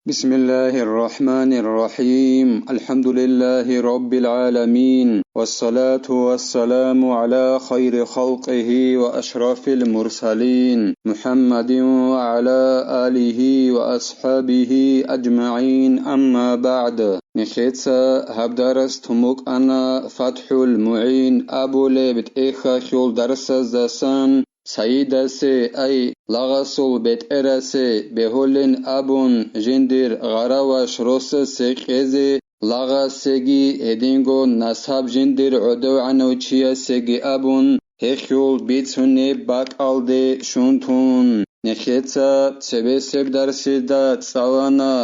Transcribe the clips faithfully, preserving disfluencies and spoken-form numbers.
بسم الله الرحمن الرحيم. الحمد لله رب العالمين. والصلاة والسلام على خير خلقه وأشرف المرسلين محمد وعلى آله وأصحابه أجمعين. أما بعد. Нехеца гьаб дарас тун букӀана ФатхӀул МугӀин абулеб тӀехьалъул дарсаздасан, Саидасе, ай, лагъасул бетӀерасе бегьулин абун, жиндир гъараваш росасе кьезе, лагъасеги гьединго насаб жиндир гӀодовгӀанав чиясеги абун, гьехъул бицунеб бакӀалде щун тун. Нехеца цебесеб дарсида цӀалана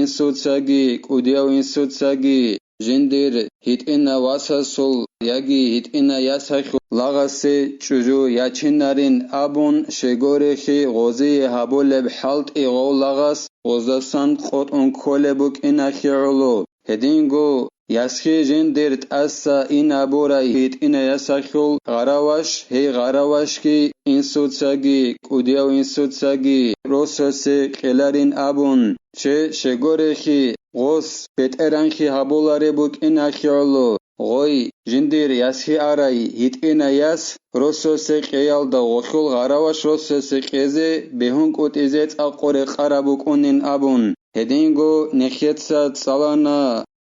инсуцаги, кӀудияв инсуцаги, жиндир гьитӀина васасул яги гьитӀина ясалъул лагъасе чӀужу ячинарин абун, щегорехи гъозие гьабулеб хӀалтӀи гъов лагъас гъоздасан къотӀун кколеб букӀинахъе гӀоло. Гьединго ясги жиндир тӀаса ин абурай гьитӀина ясалъул гъараваш, гьей гъаравашги инсуцаги, кӀудияв инсуцаги росасе кьеларин абун, Че, щегорехи, гъос бетӀергьанхи гьабулареб букӀинахъе гӀоло, гъой, жиндир ясги арай гьитӀина яс рососе кьеялда гъолъул гъараваш рососе кьезе бегьун кӀутӀизе цӀакъу рекъараб букӀунин абун. Гьединго нехеца цӀалана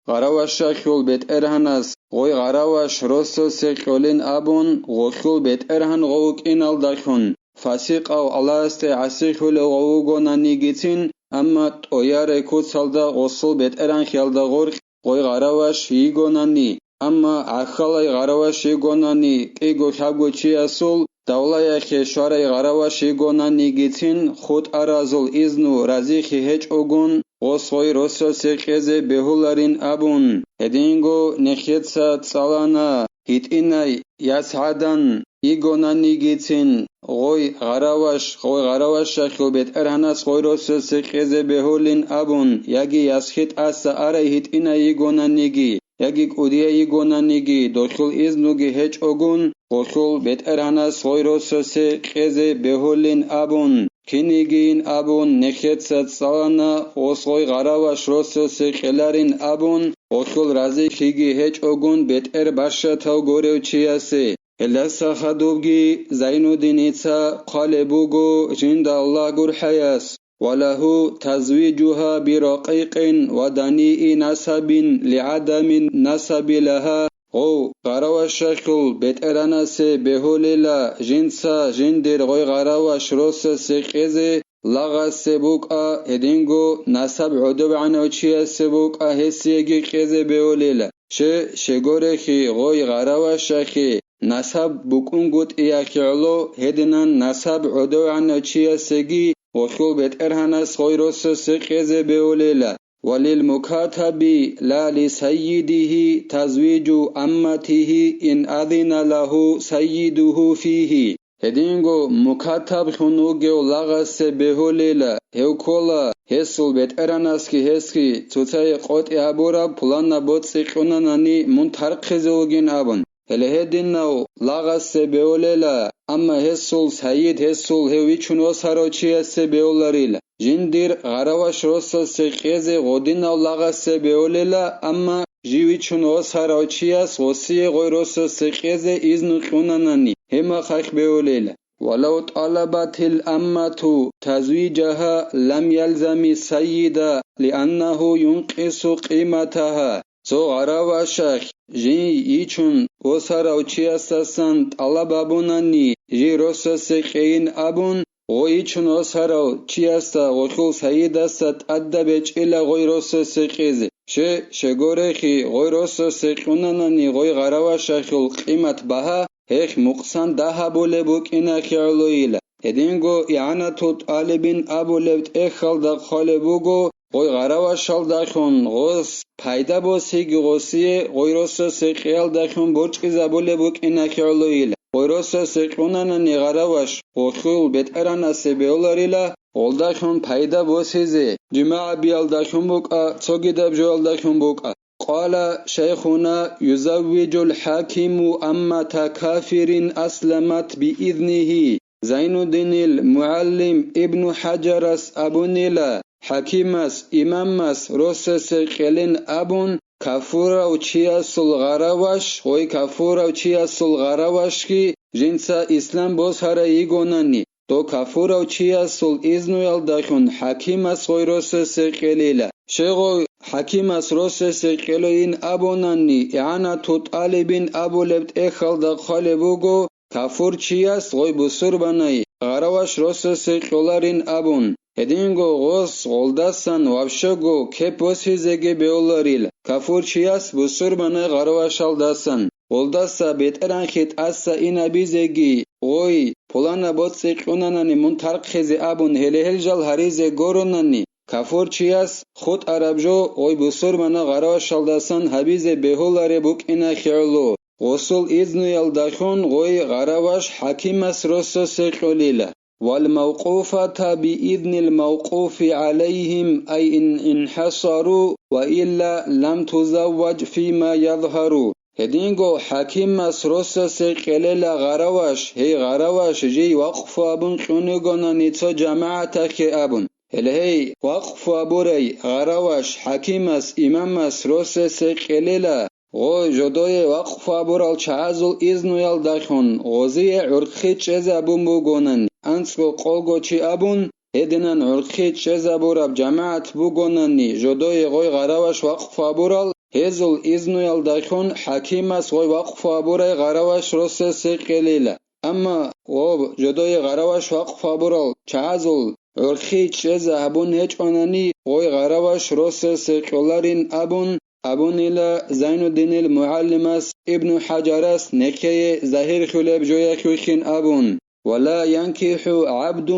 гъаравашалъул бетӀергьанас, гъой гъараваш рососе кьолин абун, гъолъул бетӀергьан гъов вукӀиналдалъун, фасикъав Аллагьасде гӀасихьулев гъов вугонанигицин, амма тӀоярай куцалда гъосул бетӀергьанхиялда гъоркь гъой гъараваш йигонани, амма гӀахьалай гъараваш йигонани, кӀиго-лъабго чиясул давлаялъе щварай гъараваш йигонанигицин, хутӀаразул изну разихьи гьечӀогун, гъос гъой рососе кьезе бегьуларин абун. Гьединго нехеца цӀалана гьитӀинай яс гӀадан йигонанигицин, гъой гъараваш, гъой гъаравашалъул бетӀергьанас гъой рососе кьезе бегьулин абун, яги ясги тӀаса арай гьитӀинай йигонаниги, яги кӀудияй йигонаниги, долъул изнуги гьечӀогун, гъолъул бетӀергьанас гъой рососе кьезе бегьулин абун, кинигийин абун нехеца цӀалана, гъос гъой гъараваш рососе кьеларин абун, гъолъул разихьиги гьечӀогун бетӀер бащатав горев чиясе. Гьелдаса хадубги Зайнуддиница хъвалеб буго жинда Аллагь гурхӀаяс: «Ва лагьу тазвижугьа биракъикъин ва дании насабин лигӀадами насаби лагьа». Гъов гъаравашалъул бетӀеранасе бегьулила жинца жиндир гъой гъараваш росасе кьезе, лагъасе букӀа, гьединго насаб гӀодобегӀанав чиясе букӀа, гьесиеги кьезе бегьулила. Че, щегорехи, гъой гъаравашахи насаб букӀунгутӀиялъе гӀоло, гьединан насаб гӀодовгӀанав чиясеги гъолъул бетӀергьанас гъой росасе кьезе бегьулела. Ва лил мукатаби ла ли саййидихьи тазвижу амматихьи ин азина лагьу саййидухьу фигьи. Гьединго мукатаблъун вугев лагъасе бегьулела, гьев ккола, гьесул бетӀеранасги гьесги цоцае къотӀи гьабураб пуланаб боцӀи кьунанани мун тархъизе вугин абун. Гьеле гьединав лагъасе бегьулела, амма гьесул сайид, гьесул гьев вичун восарав чиясе бегьуларила. Жиндир гъараваш росасе кьезе гъодинав лагъасе бегьулела, амма жив вичун восарав чияс гъосие гъой росасе кьезе изну кьунанани, гьеб мехалъ бегьулела. Валав тӀалабатил аммату тазвижагьа лам ялзами сайида, лианнагьу юнкъису къиматагьа. Цо гъаравашалъ жий йичун восарав чиясдасан тӀалаб гьабунани жий росасе кьейин абун, гъой йичун восарав чиясда гъолъул сайидасда тӀадаб гьечӀила гъой росасе кьезе. Че, щегорехи, гъой росасе кьунанани гъой гъаравашалъул къимат багьа, гьелъ мукъсан дагь гьабулеб букӀинахъе гӀолойила. Гьединго игӀанатул тӀалибин абулеб тӀехьалда хъвалеб буго, гъой гъаравашалдалъун гъос пайда босиги гъосие гъой росасе кьеялдалъун борчӀизабулеб букӀинахъе гӀолойила. Гъой росасе кьунанани гъараваш гъолъул бетӀеранасе бегьуларила, гъолдалъун пайда босизе, жимагӀ гьабиялдалъун букӀа, цогидаб жоялдалъун букӀа. Къала шайхуна: «Юзаввижул хӀакиму аммата кафирин асламат биизнихьи». Зайнуддинил мугӀаллим Ибну ХӀаджарас абунила, хӀакимас, имамас росасе кьелин абун, кафурав чиясул гъараваш, гъой кафурав чиясул гъаравашги жинца ислам босарай йигонани, дов кафурав чиясул изнуялдалъун хӀакимас гъой росасе кьелила. Щегъой хӀакимас росасе кьелойин абунани, игӀанату тӀалибин абулеб тӀехьалда хъвалеб буго, кафур чияс гъой бусурбанай гъараваш росасе кьоларин абун. Гьединго гъос гъолдасан вабщого кеп босизеги бегьуларил, кафур чияс бусурбанай гъаравашалдасан. Гъолдаса бетӀеранхи тӀаса инабизеги, гъой, пулана боцӀи кьунанани мун тархъизе абун гьеле-гьел жал гьаризе горонани, кафур чияс хутӀараб жо гъой бусурбана гъаравашалдасан гьабизе бегьулареб букӀинахи гӀоло, гъосул изнуялдалъун гъой гъараваш хӀакимас росасе кьолила. والموقوفة بإذن الموقوف عليهم، أي إن انحصروا وإلا لم تزوج فيما يظهر. Гьединго хӀакимас росасе кьелела гъараваш, гьей гъараваш жий вакъфу абун кьунигонани цо жамагӀатахъе абун. Гьеле гьей вакъфу абурай гъараваш хӀакимас, имамас росасе кьелела, гъо жодое вакъфу абурал чагӀазул изнуялдалъун гъозие гӀурхъи чӀезабун бугонани, анцӀго къого чи абун, гьединан гӀурхъи чӀезабураб жамагӀат бугонани, жодое гъой гъараваш вакъфу абурал, гьезул изнуялдалъун хӀакимас гъой вакъфу абурай гъараваш росасе кьелила. Амма гъо жодое гъараваш вакъфу абурал чагӀазул гӀурхъи чӀезабун гьечӀонани, гъой гъараваш росасе кьоларин абун, абунила Зайнуддинил мугӀаллимас Ибну ХӀаджарас нехее загьирлъулеб жояхьулъин абун: ولا ينكح عبد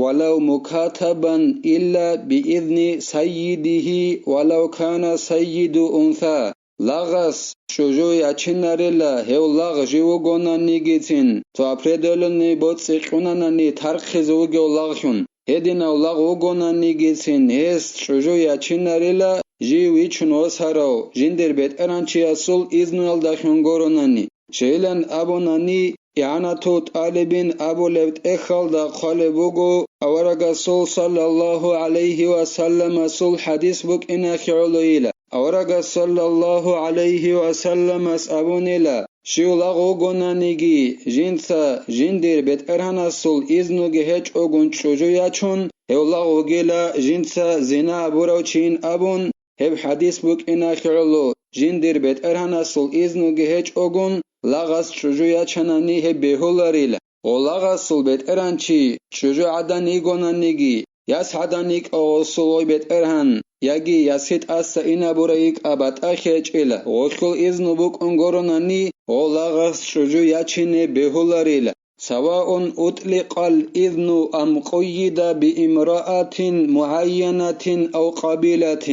ولو مكاتبا إلا بإذن سيده ولو كان سيد أنثى. Лагъас чӀужу ячинарила гьев лагъ жив вугонанигицин, цо определённый боцӀи кьунанани тархъизе вугев лагълъун. Гьединав лагъ вугонанигицин, гьес чӀужу ячинарила жив вичун восарав жиндир бетӀеранчиясул изнуялдалъун горонани. Щайилан абунани, ИгӀанатул тӀалибин абулеб тӀехьалда хъвалеб буго, аварагасул саллаллагьу гӀалайгьи ва салламасул хӀадис букӀинахи гӀолойила. Аварагас саллаллагьу гӀалайгьи ва салламас абунила, щив лагъ вугонаниги, жинца жиндир бетӀергьанасул изнуги гьечӀогун чӀужу ячун, гьев лагъ вугила жинца зина абурав чийин абун, гьеб хӀадис букӀинахи гӀоло, жиндир бетӀергьанасул изнуги гьечӀогун, лагъас чӀужу ячанани гьеб бегьуларила. Гъо лагъасул бетӀеранчи чӀужу гӀадан йигонаниги, яс гӀадан йикӀа гъосул гъой бетӀергьан, яги яси тӀаса инабурай йикӀа батӀахъе гьечӀила, гъолъул изну букӀун горонани, гъо лагъас чӀужу ячине бегьуларила. سواء أطلق الإذن أم قيد بامرأة معينة أو قبيلة.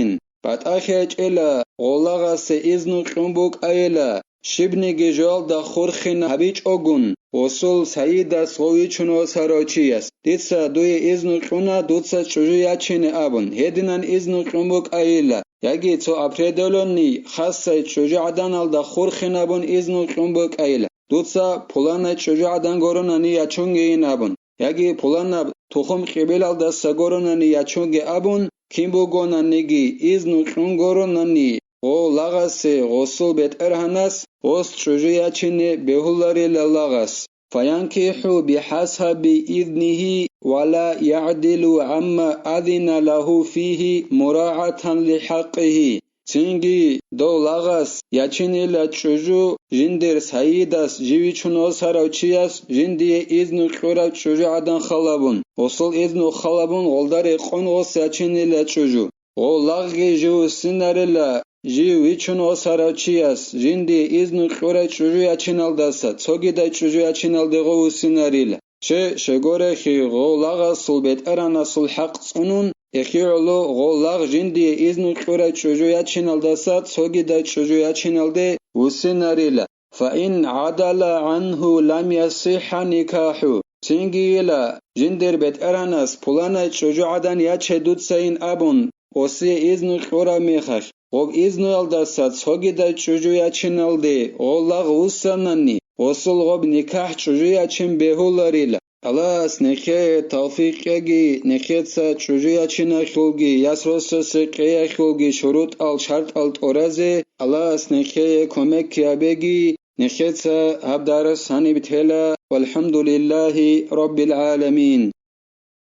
БатӀахъе гьечӀила, гъо лагъасе изну кьун букӀайила, щибниги жоялда хурхин гьабичӀогун, гъосул сайидас гъо вичун восарав чияс, дица дуе изну кьуна дуца чӀужу ячине абун, гьединан изну кьун букӀайила, яги цо определённый хасай чӀужу гӀаданалда хурхин абун изну кьун букӀайила, дуца пуланай чӀужу гӀадан горонани ячунгейин абун, яги пуланаб тухум-къибилалдаса горонани ячунге абун, кин бугонаниги изну кьун горонани, гъо лагъасе гъосул бетӀергьанас гъос чӀужу ячине бегьуларила лагъас. فينكح بحسب إذنه ولا يعدل عما أذن له فيه مراعاة لحقه. Цинги дов лагъас ячинила чӀужу жиндир сайидас жив вичун восарав чияс жиндие изну кьурав чӀужу гӀадан халабун, гъосул изну халабун гъолда рекъон гъос ячинила чӀужу. Гъо лагъги жив вуссинарила, жив вичун восарав чияс жиндие изну кьурай чӀужу ячиналдаса цогидай чӀужу ячиналде гъо вуссинарила. Че, щегорехи, гъо лагъасул бетӀергьанасул хӀакъ цӀунун, эхиоло гъо лагъ жиндие изну кьурай чӀужу ячиналдаса цогидай чӀужу ячиналде вуссинарила. فإن عدل عنه لم يصح نكاحه. Цинги йила, жиндир бетӀергьанас пуланай чӀужу гӀадан яче дуцайин абун, осие изну кьураб мехалъ, гъоб изнуялдаса цогидай чӀужу ячиналде гъо лагъ вуссанани, осул гъоб никахӀ чӀужу ячин бегьуларила. Аллагьас нехее тавфикъ кьеги, нехеца чӀужуячиналъулги яс-росасе къеялъулги шурутӀал-шартӀал тӀуразе Аллагьас нехее кумекги гьабеги, нехеца гьаб дарс гьаниб тела. ВалхӀамдулиллагьи раббил гӀаламин.